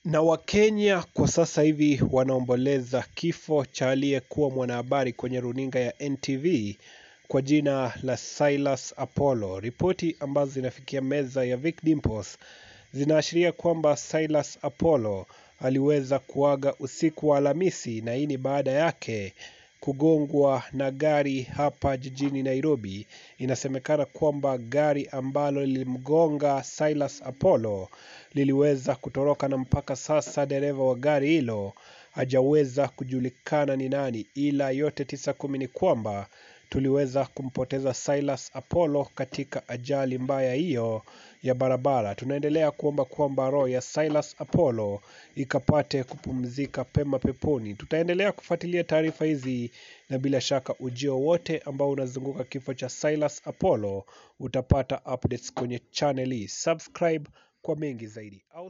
Na Wakenya kwa sasa hivi wanaomboleza kifo cha aliyekuwa mwanahabari kwenye runinga ya NTV kwa jina la Silas Apollo. Ripoti ambazo zinafikia meza ya Vic Dimples zinaashiria kwamba Silas Apollo aliweza kuaga usiku wa Alhamisi, na hii ni baada yake kugongwa na gari hapa jijini Nairobi. Inasemekana kwamba gari ambalo lilimgonga Silas Apollo liliweza kutoroka na mpaka sasa dereva wa gari hilo hajaweza kujulikana ni nani, ila yote 9-10 ni kwamba tuliweza kumpoteza Silas Apollo katika ajali mbaya hiyo ya barabara. Tunaendelea kuomba kwamba roho ya Silas Apollo ikapate kupumzika pema peponi. Tutaendelea kufuatilia taarifa hizi na bila shaka ujio wote ambao unazunguka kifo cha Silas Apollo utapata updates kwenye channel hii. Subscribe kwa mengi zaidi. Au